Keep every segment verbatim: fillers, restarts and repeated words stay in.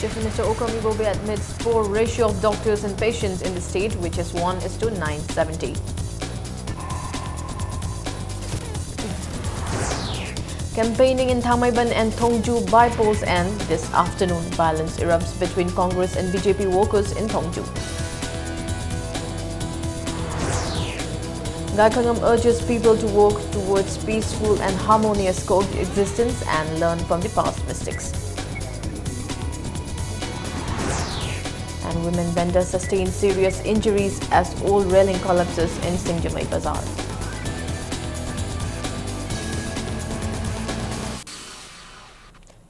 Chief Minister Okram Ibobi admits poor ratio of doctors and patients in the state, which is one is to nine seventy. Campaigning in Thangmeiban and Thongju by polls end this afternoon. Violence erupts between Congress and B J P workers in Thongju. Gaikhangam urges people to work towards peaceful and harmonious coexistence and learn from the past mistakes. And women vendor sustained serious injuries as old railing collapses in Singjamei Bazaar.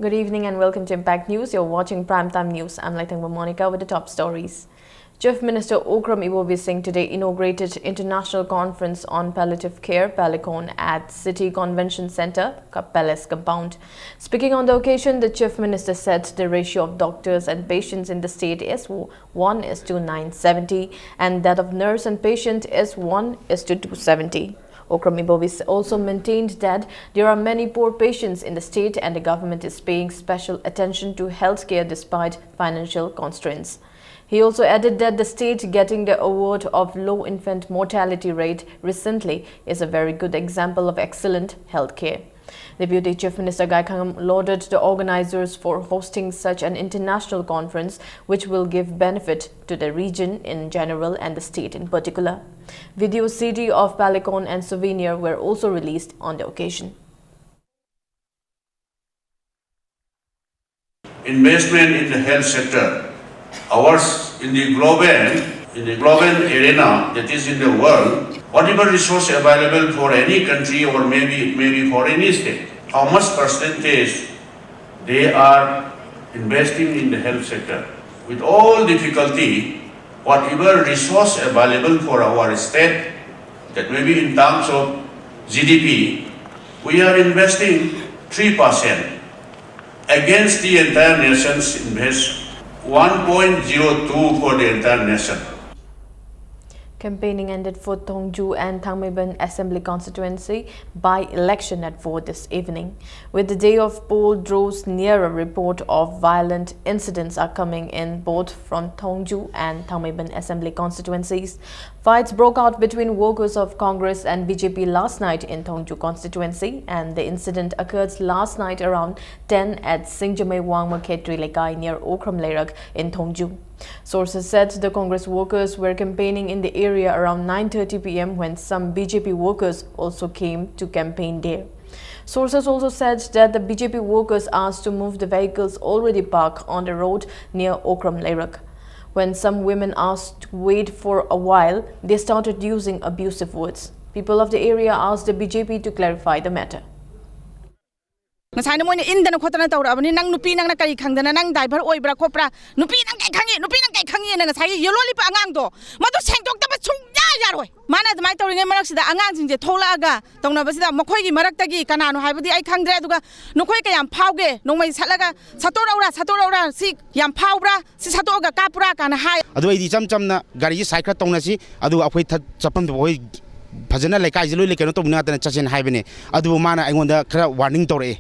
Good evening and welcome to Impact News. You're watching Primetime News. I'm Laitangba Monica with the top stories. Chief Minister Okram Ibobi Singh today inaugurated International Conference on Palliative Care, Palikon, at City Convention Centre, Ka- Palace Compound. Speaking on the occasion, the Chief Minister said the ratio of doctors and patients in the state is w- one is to nine seventy, and that of nurse and patient is one is to two seventy. Okram Ibobi s- also maintained that there are many poor patients in the state and the government is paying special attention to healthcare despite financial constraints. He also added that the state getting the award of low infant mortality rate recently is a very good example of excellent healthcare. Deputy Chief Minister Gaikhangam lauded the organizers for hosting such an international conference, which will give benefit to the region in general and the state in particular. Video C D of Palikon and Souvenir were also released on the occasion. Investment in the health sector. Ours in the global, in the global arena, that is in the world, whatever resource available for any country or maybe it may be for any state, how much percentage they are investing in the health sector. With all difficulty, whatever resource available for our state, that may be in terms of G D P, we are investing three percent against the entire nation's invest one point zero two for the entire nation. Campaigning ended for Thongju and Thangmeiban Assembly Constituency by-election at four this evening. With the day of poll draws nearer, report of violent incidents are coming in both from Thongju and Thangmeiban Assembly Constituencies. Fights broke out between workers of Congress and B J P last night in Thongju constituency, and the incident occurred last night around ten at Singjamei Wangma Khetri Lekai near Okram Leirak in Thongju. Sources said the Congress workers were campaigning in the area around nine thirty p m when some B J P workers also came to campaign there. Sources also said that the B J P workers asked to move the vehicles already parked on the road near Okram Leirak. When some women asked to wait for a while, they started using abusive words. People of the area asked the B J P to clarify the matter. ꯉꯁꯥꯏꯅ ꯃꯣꯏꯅ ꯏꯟꯗꯅ ꯈꯣꯠꯇꯅ ꯇꯧꯔꯛꯑꯕꯅꯤ꯫ "ꯅꯪ ꯅꯨꯄꯤ, ꯅꯪꯅ ꯀꯔꯤ ꯈꯪꯗꯅ ꯅꯪ driver ꯑꯣꯏꯕ꯭ꯔꯥ ꯈꯣꯠꯄ꯭ꯔꯥ? ꯅꯨꯄꯤ ꯅꯪ ꯀꯩ ꯈꯪꯉꯤ? ꯅꯨꯄꯤ ꯅꯪ ꯀꯩ ꯈꯪꯉꯤꯅ?" ꯉꯁꯥꯏꯒꯤ ꯌꯦꯜꯂꯣ ꯂꯤꯠꯄ ꯑꯉꯥꯡꯗꯣ, ꯃꯗꯨ ꯁꯦꯡꯗꯣꯛꯇꯕ ꯁꯨꯡꯌꯥ ꯌꯥꯔꯣꯏ꯫ ꯃꯥꯅ ꯑꯗꯨꯃꯥꯏꯅ ꯇꯧꯔꯤꯉꯩ ꯃꯔꯛꯁꯤꯗ ꯑꯉꯥꯡꯁꯤꯡꯁꯦ ꯊꯣꯛꯂꯛꯑꯒ ꯇꯧꯅꯕꯁꯤꯗ, ꯃꯈꯣꯏꯒꯤ ꯃꯔꯛꯇꯒꯤ ꯀꯅꯥꯅꯣ ꯍꯥꯏꯕꯗꯤ ꯑꯩ ꯈꯪꯗ꯭ꯔꯦ꯫ ꯑꯗꯨꯒ ꯅꯈꯣꯏ ꯀꯌꯥꯝ ꯐꯥꯎꯒꯦ? ꯅꯣꯡꯃꯩ ꯁꯠꯂꯒ "ꯁꯠꯇꯣꯔꯛꯎꯔꯥ, ꯁꯠꯇꯣꯔꯛꯎꯔꯥ, ꯁꯤ ꯌꯥꯝ ꯐꯥꯎꯕ꯭ꯔꯥ? ꯁꯤ ꯁꯠꯇꯣꯛꯑꯒ ꯀꯥꯞꯄꯨꯔꯥ?" ꯀꯥꯏꯅ ꯍꯥꯏ꯫ ꯑꯗꯨ ꯑꯩꯗꯤ ꯏꯆꯝ ꯆꯝꯅ ꯒꯥꯔꯤꯁꯦ ꯁꯥꯏꯠ ꯈꯔ ꯇꯧꯅꯁꯤ, ꯑꯗꯨꯒ ꯑꯩꯈꯣꯏ ꯊ-, ꯆꯠꯐꯝꯗꯨ ꯑꯩꯈꯣꯏ ꯐꯖꯅ ꯂꯩꯀꯥꯏꯁꯦ ꯂꯣꯏ ꯂꯩ-, ꯀꯩꯅꯣ ꯇꯧꯕ ꯉꯥꯛꯇꯅ ꯆꯠꯁꯦꯅ ꯍꯥꯏꯕꯅꯦ꯫ ꯑꯗꯨꯕꯨ ꯃꯥꯅ ꯑꯩꯉꯣꯟꯗ ꯈꯔ ꯋꯥꯔꯅꯤꯡ ꯇꯧꯔꯛꯑꯦ꯫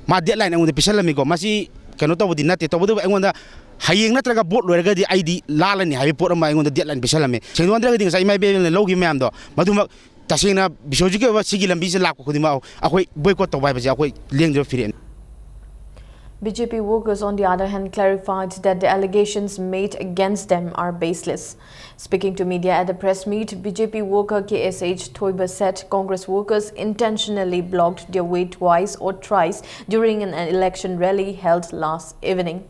ꯃꯥ ꯗꯦꯠꯂꯥꯏꯟ ꯑꯩꯉꯣꯟꯗ ꯄꯤꯁꯜꯂꯝꯃꯤꯀꯣ꯫ ꯃꯁꯤ ꯀꯩꯅꯣ ꯇꯧꯕꯗꯤ ꯅꯠꯇꯦ, ꯇꯧꯕꯇꯕꯨ ꯑꯩꯉꯣꯟꯗ "ꯍꯌꯦꯡ ꯅꯠꯇ꯭ꯔꯒ ꯚꯣꯠ ꯂꯣꯏꯔꯒꯗꯤ ꯑꯩꯗꯤ ꯂꯥꯜꯂꯅꯤ" ꯍꯥꯏꯕꯒꯤ ꯄꯣꯠ ꯑꯃ ꯑꯩꯉꯣꯟꯗ ꯗꯦꯠꯂꯥꯏꯟ ꯄꯤꯁꯜꯂꯝꯃꯦ꯫ ꯁꯦꯡꯗꯣꯛꯍꯟꯗ꯭ꯔꯒꯗꯤ ꯉꯁꯥꯏ ꯏꯃꯥ ꯏꯕꯦꯟꯅ ꯂꯧꯈꯤꯕ ꯃꯌꯥꯝꯗꯣ, ꯃꯗꯨꯃꯛ ꯇꯁꯦꯡꯅ ꯕꯤꯁꯣꯖꯤꯠꯀꯤ ꯑꯣꯏꯕ ꯁꯤꯒꯤ ꯂꯝꯕꯤꯁꯦ ꯂꯥꯛꯄ ꯈꯨꯗꯤꯡꯃꯛ ꯑꯩꯈꯣꯏ ꯕꯣꯏꯀꯣꯠ ꯇꯧꯕ ꯍꯥꯏꯕꯁꯦ ꯑꯩꯈꯣꯏ ꯂꯦꯡꯗꯕ ꯐꯤꯔꯦꯞꯅꯤ꯫ B J P workers, on the other hand, clarified that the allegations made against them are baseless. Speaking to media at the press meet, B J P worker K S H Thoiba said Congress workers intentionally blocked their way twice or thrice during an election rally held last evening.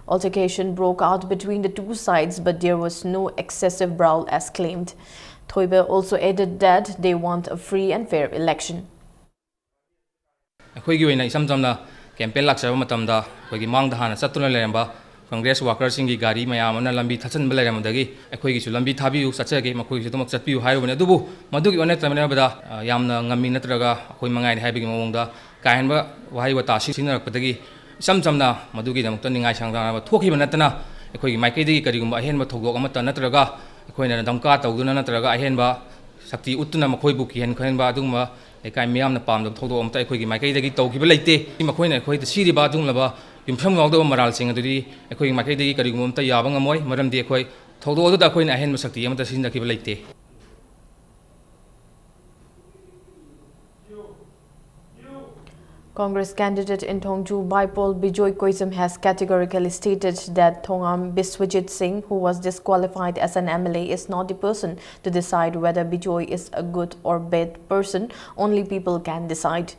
Altercation broke out between the two sides, but there was no excessive brawl as claimed. Thoiba also added that they want a free and fair election. ꯑꯩꯈꯣꯏꯒꯤ ꯑꯣꯏꯅ ꯏꯁꯝ ꯁꯝꯅ campaign ꯂꯥꯛꯆꯕ ꯃꯇꯝꯗ ꯑꯩꯈꯣꯏꯒꯤ ꯃꯥꯡꯗ ꯍꯥꯟꯅ ꯆꯠꯇꯨꯅ ꯂꯩꯔꯝꯕ ꯀꯪꯒ꯭ꯔꯦꯁ ꯋꯥꯀꯔꯁꯤꯡꯒꯤ ꯒꯥꯔꯤ ꯃꯌꯥꯝ ꯑꯃꯅ ꯂꯝꯕꯤ ꯊꯠꯆꯟꯕ ꯂꯩꯔꯝꯕꯗꯒꯤ ꯑꯩꯈꯣꯏꯒꯤꯁꯨ ꯂꯝꯕꯤ ꯊꯥꯕꯤꯌꯨ, ꯆꯠꯆꯒꯦ, ꯃꯈꯣꯏꯒꯤꯁꯨ ꯑꯗꯨꯃꯛ ꯆꯠꯄꯤꯌꯨ ꯍꯥꯏꯔꯨꯕꯅꯤ꯫ ꯑꯗꯨꯕꯨ ꯃꯗꯨꯒꯤ ꯑꯣꯟꯅ ꯇꯩꯅꯕꯗ, ꯑ, ꯌꯥꯝꯅ ꯉꯝꯃꯤ ꯅꯠꯇ꯭ꯔꯒ ꯑꯩꯈꯣꯏ ꯃꯉꯥꯏꯔꯦ ꯍꯥꯏꯕꯒꯤ ꯃꯑꯣꯡꯗ ꯀꯥ ꯍꯦꯟꯕ ꯋꯥꯍꯩ ꯋꯥꯇꯥ ꯁꯤꯖꯤꯟꯅꯔꯛꯄꯗꯒꯤ ꯏꯆꯝ ꯆꯝꯅ ꯃꯗꯨꯒꯤꯗꯃꯛꯇ ꯅꯤꯡꯉꯥꯏ ꯁꯪꯗꯥꯅꯕ ꯊꯣꯛꯈꯤꯕ ꯅꯠꯇꯅ ꯑꯩꯈꯣꯏꯒꯤ ꯃꯥꯏꯀꯩꯗꯒꯤ ꯀꯔꯤꯒꯨꯝꯕ ꯑꯍꯦꯟꯕ ꯊꯧꯗꯣꯛ ꯑꯃꯠꯇ ꯅꯠꯇ꯭ꯔꯒ ꯑꯩꯈꯣꯏꯅ ꯗꯝꯀꯥ ꯇꯧꯗꯨꯅ ꯅꯠꯇ꯭ꯔꯒ ꯑꯍꯦꯟꯕ ꯁꯛꯇꯤ ꯎꯠꯇꯨꯅ ꯃꯈꯣꯏꯕꯨ ꯀꯤꯍꯟ ꯈꯪꯍꯟꯕ ꯑꯗꯨꯒꯨꯝꯕ ꯂꯩꯀꯥꯏ ꯃꯤꯌꯥꯝꯅ ꯄꯥꯝꯗꯕ ꯊꯧꯗꯣꯛ ꯑꯃꯠꯇ ꯑꯩꯈꯣꯏꯒꯤ ꯃꯥꯏꯀꯩꯗꯒꯤ ꯇꯧꯈꯤꯕ ꯂꯩꯇꯦ꯫ ꯃꯈꯣꯏꯅ ꯑꯩꯈꯣꯏꯗ ꯁꯤꯔꯤꯕ ꯑꯗꯨꯒꯨꯝꯂꯕ ꯌꯨꯝꯐꯝ ꯌꯥꯎꯗꯕ ꯃꯔꯥꯜꯁꯤꯡ ꯑꯗꯨꯗꯤ ꯑꯩꯈꯣꯏꯒꯤ ꯃꯥꯏꯀꯩꯗꯒꯤ ꯀꯔꯤꯒꯨꯝꯕ ꯑꯃꯠꯇ ꯌꯥꯕ ꯉꯝꯃꯣꯏ, ꯃꯔꯝꯗꯤ ꯑꯩꯈꯣꯏ ꯊꯧꯗꯣꯛ ꯑꯗꯨꯗ ꯑꯩꯈꯣꯏꯅ ꯑꯍꯦꯟꯕ ꯁꯛꯇꯤ ꯑꯃꯠꯇ ꯁꯤꯖꯤꯟꯅꯈꯤꯕ ꯂꯩꯇꯦ꯫ Congress candidate in Thongju Baipol Bijoy Koizam has categorically stated that Thongam Biswajit Singh, who was disqualified as an M L A, is not the person to decide whether Bijoy is a good or bad person. Only people can decide.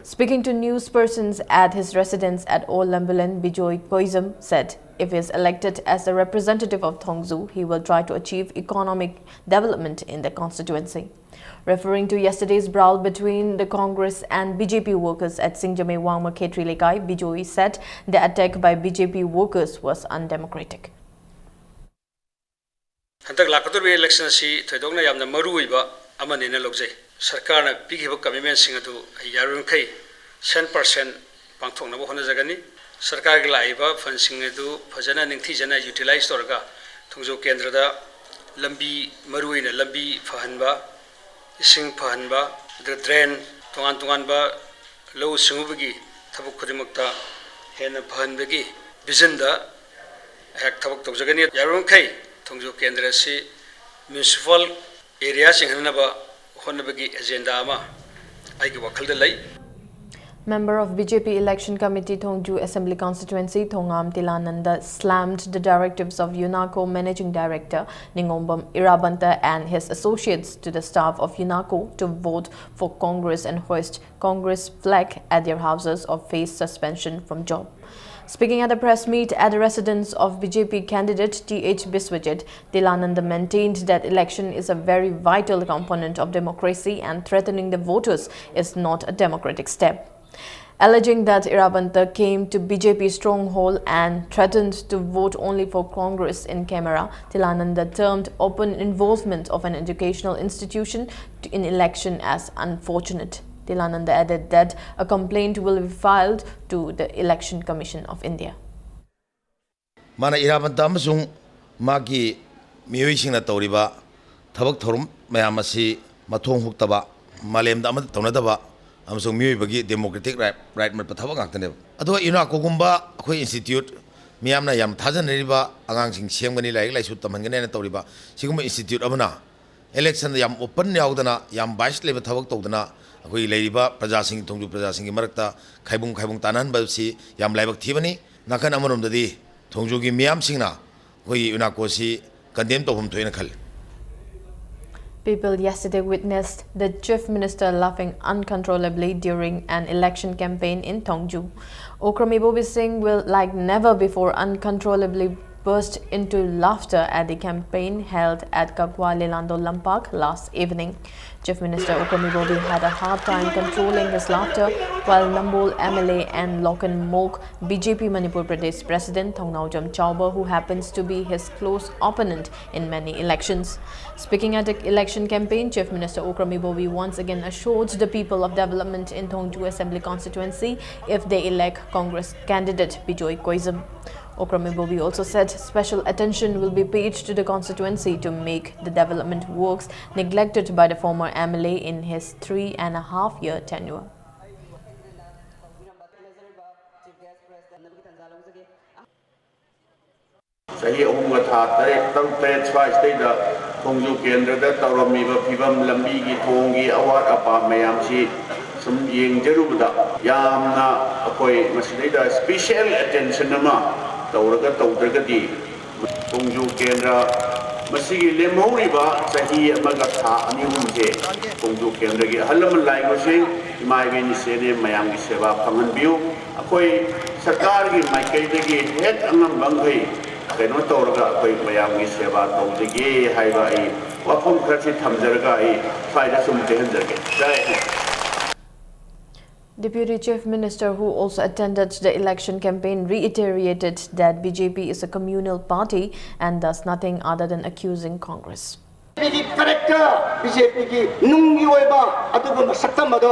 Speaking to news persons at his residence at Old Lambulan, Bijoy Koizam said if he is elected as the representative of Thongju, he will try to achieve economic development in the constituency. Referring to yesterday's brawl between the Congress and B J P workers at Singjamei Wangma Khetri Lekai, Bijoy said the attack by B J P workers was undemocratic. ꯍꯟꯗꯛ ꯂꯥꯛꯀꯗꯧꯔꯤꯕ election ꯑꯁꯤ ꯊꯣꯏꯗꯣꯛꯅ ꯌꯥꯝꯅ ꯃꯔꯨ ꯑꯣꯏꯕ ꯑꯃꯅꯦꯅ ꯂꯧꯖꯩ꯫ ꯁꯔꯀꯥꯔꯅ ꯄꯤꯈꯤꯕ commitmentꯁꯤꯡ ꯑꯗꯨ ꯑꯩ ꯌꯥꯔꯤꯕꯃꯈꯩ cent percent ꯄꯥꯡꯊꯣꯛꯅꯕ ꯍꯣꯠꯅꯖꯒꯅꯤ꯫ ꯁꯔꯀꯥꯔꯒꯤ ꯂꯥꯛꯏꯕ fundꯁꯤꯡ ꯑꯗꯨ ꯐꯖꯅ ꯅꯤꯡꯊꯤꯖꯅ utilize ꯇꯧꯔꯒ ꯊꯣꯡꯖꯨ ꯀꯦꯟꯗ꯭ꯔꯗ ꯂꯝꯕꯤ, ꯃꯔꯨꯑꯣꯏꯅ ꯂꯝꯕꯤ ꯐꯍꯟꯕ, ꯏꯁꯤꯡ ꯐꯍꯟꯕ, ꯑꯗꯨꯒ drain, ꯇꯣꯉꯥꯟ ꯇꯣꯉꯥꯟꯕ ꯂꯧꯎ ꯁꯤꯡꯎꯕꯒꯤ ꯊꯕꯛ ꯈꯨꯗꯤꯡꯃꯛꯇ ꯍꯦꯟꯅ ꯐꯍꯟꯕꯒꯤ visionꯗ ꯑꯩꯍꯥꯛ ꯊꯕꯛ ꯇꯧꯖꯒꯅꯤ꯫ ꯌꯥꯔꯤꯕꯃꯈꯩ ꯊꯣꯡꯖꯨ ꯀꯦꯟꯗ꯭ꯔ ꯑꯁꯤ municipal area ꯆꯤꯡꯍꯟꯅꯕ ꯍꯣꯠꯅꯕꯒꯤ agenda ꯑꯃ ꯑꯩꯒꯤ ꯋꯥꯈꯜꯗ ꯂꯩ꯫ Member of B J P Election Committee, Thongju Assembly Constituency, Thongam Tilananda slammed the directives of UNACO Managing Director Ningombam Irabanta and his associates to the staff of UNACO to vote for Congress and hoist Congress flag at their houses or face suspension from job. Speaking at a press meet at the residence of B J P candidate T H Biswajit, Tilananda maintained that election is a very vital component of democracy and threatening the voters is not a democratic step. Alleging that Irabanta came to B J P stronghold and threatened to vote only for Congress in camera, Tilananda termed open involvement of an educational institution in election as unfortunate. Tilananda added that a complaint will be filed to the Election Commission of India. ꯃꯥꯅ ꯏꯔꯥꯕꯟꯇ ꯑꯃꯁꯨꯡ ꯃꯥꯒꯤ ꯃꯤꯑꯣꯏꯁꯤꯡꯅ ꯇꯧꯔꯤꯕ ꯊꯕꯛ ꯊꯧꯔꯝ ꯃꯌꯥꯝ ꯑꯁꯤ ꯃꯊꯣꯡ ꯍꯨꯛꯇꯕ, ꯃꯥꯂꯦꯝꯗ ꯑꯃꯠꯇ ꯇꯧꯅꯗꯕ ꯑꯃꯁꯨꯡ ꯃꯤꯑꯣꯏꯕꯒꯤ democratic right, right ꯃꯠꯄ ꯊꯕꯛ ꯉꯥꯛꯇꯅꯦꯕ꯫ ꯑꯗꯨꯒ UNACOꯒꯨꯝꯕ ꯑꯩꯈꯣꯏ institute, ꯃꯤꯌꯥꯝꯅ ꯌꯥꯝ ꯊꯥꯖꯅꯔꯤꯕ, ꯑꯉꯥꯡꯁꯤꯡ ꯁꯦꯝꯒꯅꯤ, ꯂꯥꯏꯔꯤꯛ ꯂꯥꯏꯁꯨ ꯇꯝꯍꯟꯒꯅꯤ ꯍꯥꯏꯅ ꯇꯧꯔꯤꯕ ꯁꯤꯒꯨꯝꯕ institute ꯑꯃꯅ electionꯗ ꯌꯥꯝ open ꯌꯥꯎꯗꯅ, ꯌꯥꯝ bias ꯂꯩꯕ ꯊꯕꯛ ꯇꯧꯗꯅ ꯑꯩꯈꯣꯏꯒꯤ ꯂꯩꯔꯤꯕ ꯄ꯭ꯔꯖꯥꯁꯤꯡ, ꯊꯣꯡꯖꯨ ꯄ꯭ꯔꯖꯥꯁꯤꯡꯒꯤ ꯃꯔꯛꯇ ꯈꯥꯏꯕꯨꯡ ꯈꯥꯏꯕꯨꯡ ꯇꯥꯅꯍꯟꯕꯁꯤ ꯌꯥꯝ ꯂꯥꯏꯕꯛ ꯊꯤꯕꯅꯤ꯫ ꯅꯥꯀꯟ ꯑꯃꯔꯣꯝꯗꯗꯤ ꯊꯣꯡꯖꯨꯒꯤ ꯃꯤꯌꯥꯝꯁꯤꯡꯅ ꯑꯩꯈꯣꯏꯒꯤ UNACOꯁꯤ condemn ꯇꯧꯐꯝ ꯊꯣꯛꯑꯦꯅ ꯈꯜꯂꯤ꯫ People yesterday witnessed the Chief Minister laughing uncontrollably during an election campaign in Thongju. Okram Ibobi Singh will, like never before, uncontrollably burst into laughter at the campaign held at Kakwa Lilando Lampak last evening. Chief Minister Okram Ibobi had a hard time controlling his laughter while Nambol MLA and Loken Mok, BJP Manipur Pradesh President Thongnaojam Chauba, who happens to be his close opponent in many elections. Speaking at the election campaign, Chief Minister Okram Ibobi once again assured the people of development in Thongju Assembly Constituency if they elect Congress candidate Bijoy Koijam. Okram Ibobi also said special attention will be paid to the constituency to make the development works neglected by the former MLA in his three and a half year tenure. ꯆꯍꯤ ꯑꯍꯨꯝꯒ ꯊꯥ ꯇꯔꯦꯠ, ꯇꯔꯨꯛ ꯇꯔꯦꯠ ꯁ꯭ꯋꯥꯏꯁꯤꯗꯩꯗ ꯊꯣꯡꯖꯨ ꯀꯦꯟꯗ꯭ꯔꯗ ꯇꯧꯔꯝꯃꯤꯕ ꯐꯤꯕꯝ, ꯂꯝꯕꯤꯒꯤ ꯊꯣꯡꯒꯤ ꯑꯋꯥꯠ ꯑꯄꯥ ꯃꯌꯥꯝꯁꯤ ꯁꯨꯝ ꯌꯦꯡꯖꯔꯨꯕꯗ ꯌꯥꯝꯅ ꯑꯩꯈꯣꯏ ꯃꯁꯤꯗꯩꯗ special attention ꯑꯃ ꯇꯧꯔꯒ ꯇꯧꯗ꯭ꯔꯒꯗꯤ ꯊꯣꯡꯖꯨ ꯀꯦꯟꯗ꯭ꯔ ꯃꯁꯤꯒꯤ ꯂꯦꯝꯍꯧꯔꯤꯕ ꯆꯍꯤ ꯑꯃꯒ ꯊꯥ ꯑꯅꯤ ꯑꯍꯨꯝꯁꯦ ꯊꯣꯡꯖꯨ ꯀꯦꯟꯗ꯭ꯔꯒꯤ ꯑꯍꯜ ꯂꯃꯟ ꯂꯥꯏꯕꯁꯤꯡ, ꯏꯃꯥ ꯏꯕꯦꯟ ꯏꯆꯦꯅꯦ ꯃꯌꯥꯝꯒꯤ ꯁꯦꯕꯥ ꯐꯪꯍꯟꯕꯤꯌꯨ꯫ ꯑꯩꯈꯣꯏ ꯁꯔꯀꯥꯔꯒꯤ ꯃꯥꯏꯀꯩꯗꯒꯤ ꯍꯦꯛ ꯑꯉꯝꯕ ꯃꯈꯩ ꯀꯩꯅꯣ ꯇꯧꯔꯒ ꯑꯩꯈꯣꯏ ꯃꯌꯥꯝꯒꯤ ꯁꯦꯕꯥ ꯇꯧꯖꯒꯦ ꯍꯥꯏꯕ ꯑꯩ ꯋꯥꯐꯝ ꯈꯔꯁꯤ ꯊꯝꯖꯔꯒ ꯑꯩ ꯁ꯭ꯋꯥꯏꯗ ꯁꯨꯝ ꯇꯦꯟꯍꯟꯖꯒꯦ꯫ ꯖꯥꯏ ꯍꯤꯟꯗ꯫ Deputy Chief Minister, who also attended the election campaign, reiterated that BJP is a communal party and does nothing other than accusing Congress. BJPꯒꯤ character, BJPꯒꯤ ꯅꯨꯡꯒꯤ ꯑꯣꯏꯕ ꯑꯗꯨꯒꯨꯝꯕ ꯁꯛꯇꯝ ꯑꯗꯣ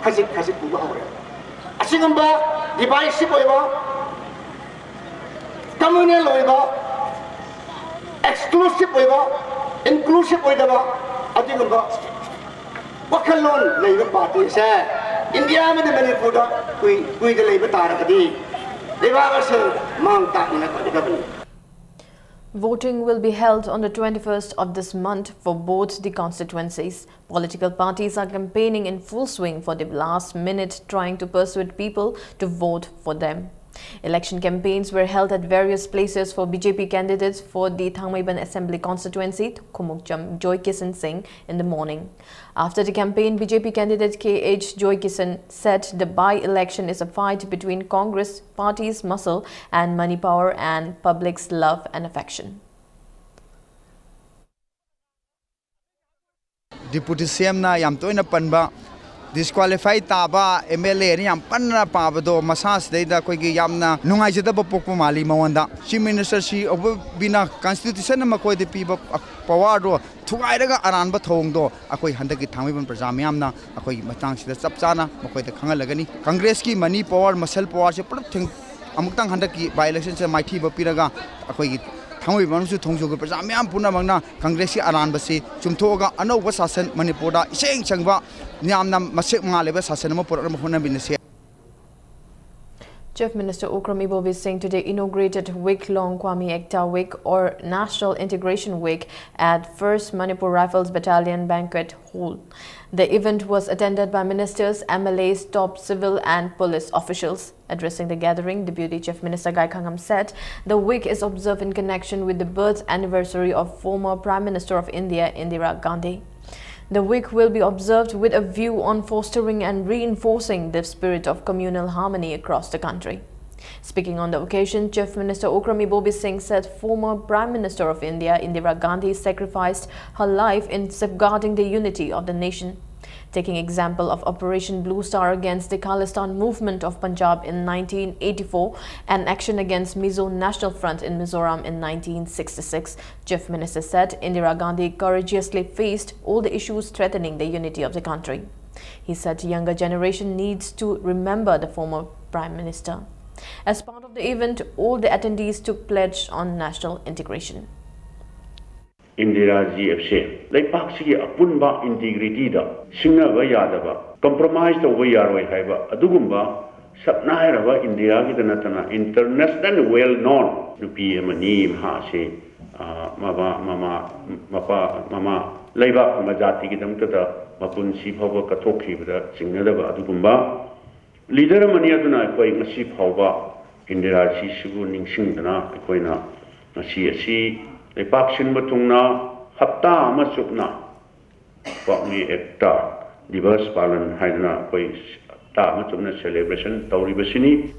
ꯈꯖꯤꯛ ꯈꯖꯤꯛ ꯎꯕ ꯍꯧꯔꯦ꯫ ꯑꯁꯤꯒꯨꯝꯕ divisive ꯑꯣꯏꯕ, communal ꯑꯣꯏꯕ, ꯑꯦꯛꯁꯀ꯭ꯂꯨꯁꯤꯞ ꯑꯣꯏꯕ, ꯏꯟꯀ꯭ꯂꯨꯁꯤꯞ ꯑꯣꯏꯗꯕ ꯑꯗꯨꯒꯨꯝꯕ ꯋꯥꯈꯜꯂꯣꯟ ꯂꯩꯕ ꯄꯥꯔꯇꯤꯁꯦ ꯏꯟꯗꯤꯌꯥ ꯑꯃꯗꯤ ꯃꯅꯤꯄꯨꯔꯗ ꯀꯨꯏ ꯀꯨꯏꯗ ꯂꯩꯕ ꯇꯥꯔꯒꯗꯤ ꯂꯩꯕꯥꯛ ꯑꯁꯤ ꯃꯥꯡ ꯇꯥꯛꯅ ꯀꯣꯏꯒꯗꯕꯅꯤ꯫ Voting will be held on the twenty-first of this month for both the constituencies. Political parties are campaigning in full swing for the last minute, trying to persuade people to vote for them. Election campaigns were held at various places for B J P candidates for the Thangmeiban Assembly Constituency, Khumukjam Joy Kishan Singh, in the morning. After the campaign, B J P candidate K H Joy Kishan said the by-election is a fight between Congress party's muscle and money power and public's love and affection. Deputy C M ꯅ ꯌꯥꯝ ꯇꯣꯏꯅ ꯄꯟꯕ, disqualify ꯇꯥꯕ M L ꯑꯦꯅ ꯌꯥꯝ ꯄꯟꯅ ꯄꯥꯕꯗꯣ ꯃꯁꯥꯁꯤꯗꯩꯗ ꯑꯩꯈꯣꯏꯒꯤ ꯌꯥꯝꯅ ꯅꯨꯡꯉꯥꯏꯖꯗꯕ ꯄꯣꯛꯄ ꯃꯥꯜꯂꯤ ꯃꯉꯣꯟꯗ꯫ ꯆꯤꯐ ꯃꯤꯅꯤꯁꯇꯔ ꯁꯤ ꯑꯣꯕꯤꯅ ꯀꯟꯁꯇꯤꯇ꯭ꯌꯨꯁꯟꯅ ꯃꯈꯣꯏꯗ ꯄꯤꯕ ꯄꯋꯥꯔꯗꯣ ꯊꯨꯒꯥꯏꯔꯒ ꯑꯔꯥꯟꯕ ꯊꯧꯑꯣꯡꯗꯣ ꯑꯩꯈꯣꯏ ꯍꯟꯗꯛꯀꯤ ꯊꯥꯡꯃꯩꯕꯟ ꯄ꯭ꯔꯖꯥ ꯃꯤꯌꯥꯝꯅ ꯑꯩꯈꯣꯏꯒꯤ ꯃꯇꯥꯡꯁꯤꯗ ꯆꯞ ꯆꯥꯅ ꯃꯈꯣꯏꯗ ꯈꯪꯍꯜꯂꯒꯅꯤ꯫ ꯀꯪꯒ꯭ꯔꯦꯁꯀꯤ ꯃꯅꯤ ꯄꯋꯥꯔ, ꯃꯁꯜ ꯄꯋꯥꯔꯁꯦ ꯄꯨꯂꯞ ꯊꯦꯡ ꯑꯃꯨꯛꯇꯪ ꯍꯟꯗꯛꯀꯤ ꯕꯥꯏ ꯏꯂꯦꯛꯁꯟꯁꯦ ꯃꯥꯏꯊꯤꯕ ꯄꯤꯔꯒ ꯑꯩꯈꯣꯏꯒꯤ ꯊꯥꯡꯃꯩꯕꯟ ꯑꯃꯁꯨꯡ ꯊꯣꯡꯖꯣꯒꯤ ꯄ꯭ꯔꯖꯥ ꯃꯌꯥꯝ ꯄꯨꯝꯅꯃꯛꯅ ꯀꯪꯒ꯭ꯔꯦꯁꯀꯤ ꯑꯔꯥꯟꯕꯁꯤ ꯆꯨꯝꯊꯣꯛꯑꯒ ꯑꯅꯧꯕ ꯁꯥꯁꯟ ꯃꯅꯤꯄꯨꯔꯗ ꯏꯁꯦꯡ ꯁꯦꯡꯕ ꯌꯥꯝꯅ ꯃꯁꯛ ꯃꯉꯥꯜ ꯂꯩꯕ ꯁꯥꯁꯟ ꯑꯃ ꯄꯨꯔꯛꯅꯕ ꯍꯣꯠꯅꯃꯤꯟꯅꯁꯤ꯫ Chief Minister Okram Ibobi Singh today inaugurated week-long Kwame Ekta Week or National Integration Week at First Manipur Rifles Battalion Banquet Hall. The event was attended by ministers, M L As, top civil and police officials. Addressing the gathering, Deputy Chief Minister Gai Khangam said the week is observed in connection with the birth anniversary of former Prime Minister of India, Indira Gandhi. The week will be observed with a view on fostering and reinforcing the spirit of communal harmony across the country. Speaking on the occasion, Chief Minister Okram Ibobi Singh said former Prime Minister of India, Indira Gandhi, sacrificed her life in safeguarding the unity of the nation. Taking example of Operation Blue Star against the Khalistan movement of Punjab in nineteen eighty-four and action against Mizo National Front in Mizoram in nineteen sixty-six, Chief Minister said Indira Gandhi courageously faced all the issues threatening the unity of the country. He said younger generation needs to remember the former Prime Minister. As part of the event, all the attendees took pledge on national integration. ꯏꯟꯗꯤꯔꯥꯖꯤ ꯑꯁꯦ ꯂꯩꯄꯥꯛꯁꯤꯒꯤ ꯑꯄꯨꯟꯕ ꯏꯟꯇꯤꯒ꯭ꯔꯤꯇꯤꯗ ꯁꯤꯡꯅꯕ ꯌꯥꯗꯕ, compromise ꯇꯧꯕ ꯌꯥꯔꯣꯏ ꯍꯥꯏꯕ ꯑꯗꯨꯒꯨꯝꯕ ꯁꯛꯅꯥꯏꯔꯕ ꯏꯟꯗꯤꯌꯥꯒꯤꯗ ꯅꯠꯇꯅ ꯏꯟꯇꯔꯅꯦꯁꯅꯦꯜ ꯋꯦꯜ ꯅꯣꯟ ꯅꯨꯄꯤ ꯑꯃꯅꯤ꯫ ꯃꯍꯥꯛ ꯑꯁꯤ, ꯑ, ꯃꯃꯥ, ꯃꯃꯥ, ꯃꯄꯥ, ꯃꯃꯥ ꯂꯩꯕꯥꯛ ꯑꯃ ꯖꯥꯇꯤꯒꯤꯗꯃꯛꯇꯗ ꯃꯄꯨꯟꯁꯤ ꯐꯥꯎꯕ ꯀꯠꯊꯣꯛꯈꯤꯕꯗ ꯆꯤꯡꯅꯗꯕ ꯑꯗꯨꯒꯨꯝꯕ ꯂꯤꯗꯔ ꯑꯃꯅꯤ꯫ ꯑꯗꯨꯅ ꯑꯩꯈꯣꯏ ꯉꯁꯤ ꯐꯥꯎꯕ ꯏꯟꯗꯤꯔꯥꯖꯤꯁꯤꯕꯨ ꯅꯤꯡꯁꯤꯡꯗꯅ ꯑꯩꯈꯣꯏꯅ ꯉꯁꯤ ꯑꯁꯤ ꯂꯩꯄꯥꯛ ꯁꯤꯟꯕ ꯊꯨꯡꯅ ꯍꯞꯇꯥ ꯑꯃ ꯆꯨꯞꯅ ꯄꯥꯛꯃꯤ ꯑꯦꯛꯇꯥ ꯗꯤꯕꯁ ꯄꯥꯂꯟ ꯍꯥꯏꯗꯅ ꯑꯩꯈꯣꯏ ꯍꯞꯇꯥ ꯑꯃ ꯆꯨꯞꯅ celebration ꯇꯧꯔꯤꯕꯁꯤꯅꯤ꯫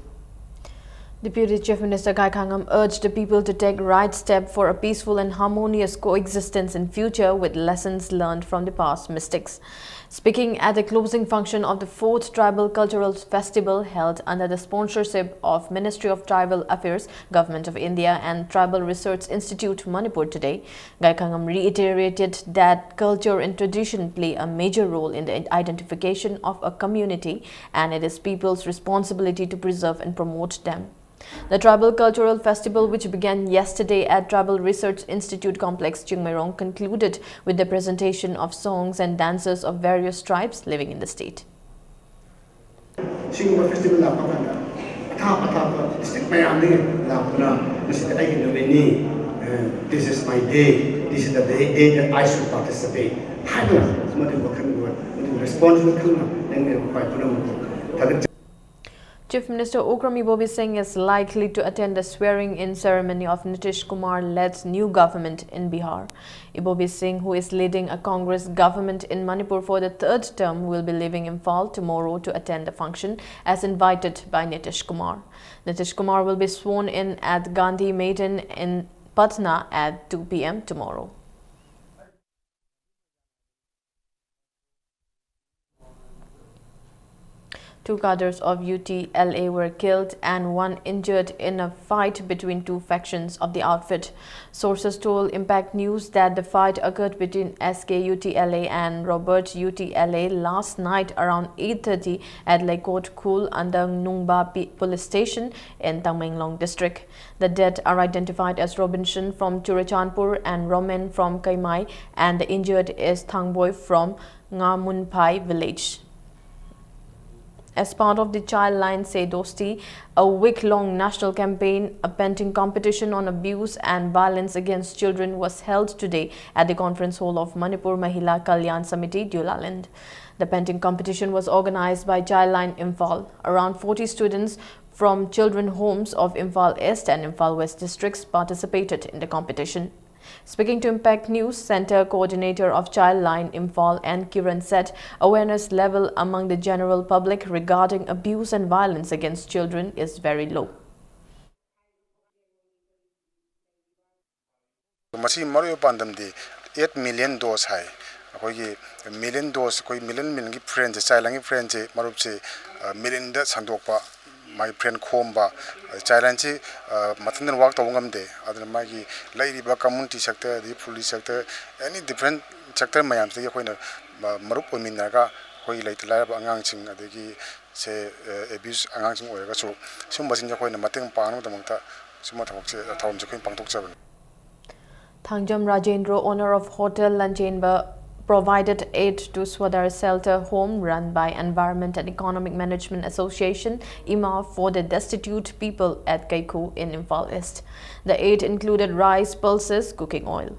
Deputy Chief Minister Gai Khangam urged the people to take right step for a peaceful and harmonious coexistence in future with lessons learned from the past mistakes. Speaking at the closing function of the fourth Tribal Cultural Festival held under the sponsorship of Ministry of Tribal Affairs, Government of India and Tribal Research Institute Manipur today, Gai Khangam reiterated that culture and tradition play a major role in the identification of a community and it is people's responsibility to preserve and promote them. The Tribal Cultural Festival, which began yesterday at Tribal Research Institute Complex, Chingmeirong, concluded with the presentation of songs and dances of various tribes living in the state. ꯁꯤꯒꯨꯝꯕ festival ꯂꯥꯛꯄ ꯀꯥꯟꯗ ꯑꯊꯥꯞ ꯑꯊꯥꯞꯄ district ꯃꯌꯥꯝꯗꯒꯤ ꯂꯥꯛꯇꯨꯅ ꯃꯁꯤꯗ ꯑꯩꯒꯤ ꯅꯨꯃꯤꯠꯅꯤ, this is my day, this is the day, day that I should participate ꯍꯥꯏꯗꯨꯅ ꯃꯗꯨꯒꯤ ꯋꯥꯈꯜꯗꯨ, ꯃꯗꯨꯒꯤ ꯔꯦꯁꯄꯣꯟꯁꯤꯕꯜ ꯈꯪꯅ ꯂꯦꯡꯃꯤꯟꯅꯕ ꯈ꯭ꯋꯥꯏ ꯄꯨꯝꯅꯃꯛꯄꯨ ꯊꯥꯒꯠꯆꯔꯤ꯫ Chief Minister Okram Ibobi Singh is likely to attend the swearing-in ceremony of Nitish Kumar-led new government in Bihar. Ibobi Singh, who is leading a Congress government in Manipur for the third term, will be leaving Imphal tomorrow to attend the function as invited by Nitish Kumar. Nitish Kumar will be sworn in at Gandhi Maidan in Patna at two p.m. tomorrow. Two cadres of U T L A were killed and one injured in a fight between two factions of the outfit. Sources told Impact News that the fight occurred between S K U T L A and Robert U T L A last night around eight thirty at Leikot Khul under Nungba P-, Police Station in Tamenglong District. The dead are identified as Robinson from Churachandpur and Roman from Keimai, and the injured is Thangboi from Ngamunphai village. As part of the Child Line Se Dosti, a week-long national campaign, a painting competition on abuse and violence against children was held today at the conference hall of Manipur Mahila Kalyan Samiti, Deulahland. The painting competition was organized by Child Line Imphal. Around forty students from children homes of Imphal East and Imphal West districts participated in the competition. Speaking to Impact News, Center Coordinator of Child Line Imphal N Kiran said awareness level among the general public regarding abuse and violence against children is very low. ꯃꯁꯤ ꯃꯔꯨꯑꯣꯏꯕ ꯄꯥꯟꯗꯝꯗꯤ eight million dose ꯍꯥꯏ꯫ ꯑꯩꯈꯣꯏꯒꯤ million dose, ꯑꯩꯈꯣꯏ million millionꯒꯤ friendꯁꯦ, Child Lineꯒꯤ friendꯁꯦ, ꯃꯔꯨꯞꯁꯦ, ꯑ, millionꯗ ꯁꯟꯗꯣꯛꯄ, ꯃꯥꯒꯤ friend ꯈꯣꯝꯕ, ꯑ, Child Lineꯁꯤ, ꯑ, ꯃꯊꯟꯇꯅ work ꯇꯧꯕ ꯉꯝꯗꯦ꯫ ꯑꯗꯨꯅ ꯃꯥꯒꯤ ꯂꯩꯔꯤꯕ community sector, ꯑꯗꯒꯤ police sector, any different sector ꯃꯌꯥꯝꯁꯤꯗꯒꯤ ꯑꯩꯈꯣꯏꯅ, ꯑ, ꯃꯔꯨꯞ ꯑꯣꯏꯃꯤꯟꯅꯔꯒ ꯑꯩꯈꯣꯏ ꯂꯩꯇ ꯂꯥꯏꯔꯕ ꯑꯉꯥꯡꯁꯤꯡ, ꯑꯗꯒꯤ ꯁꯦ, ꯑ, abuse ꯑꯉꯥꯡꯁꯤꯡ ꯑꯣꯏꯔꯒꯁꯨ, ꯁꯨꯝꯕꯁꯤꯡꯁꯦ ꯑꯩꯈꯣꯏꯅ ꯃꯇꯦꯡ ꯄꯥꯡꯅꯕꯒꯤꯗꯃꯛꯇ ꯁꯨꯝꯕ ꯊꯕꯛꯁꯦ, ꯊꯧꯔꯝꯁꯦ ꯑꯩꯈꯣꯏꯅ ꯄꯥꯡꯊꯣꯛꯆꯕꯅꯤ꯫ Thangjam Rajendra, owner of Hotel Lanjenba, provided aid to Swadar Shelter Home run by Environment and Economic Management Association, IEMA, for the destitute people at Kaikhu in Imphal East. The aid included rice, pulses, cooking oil.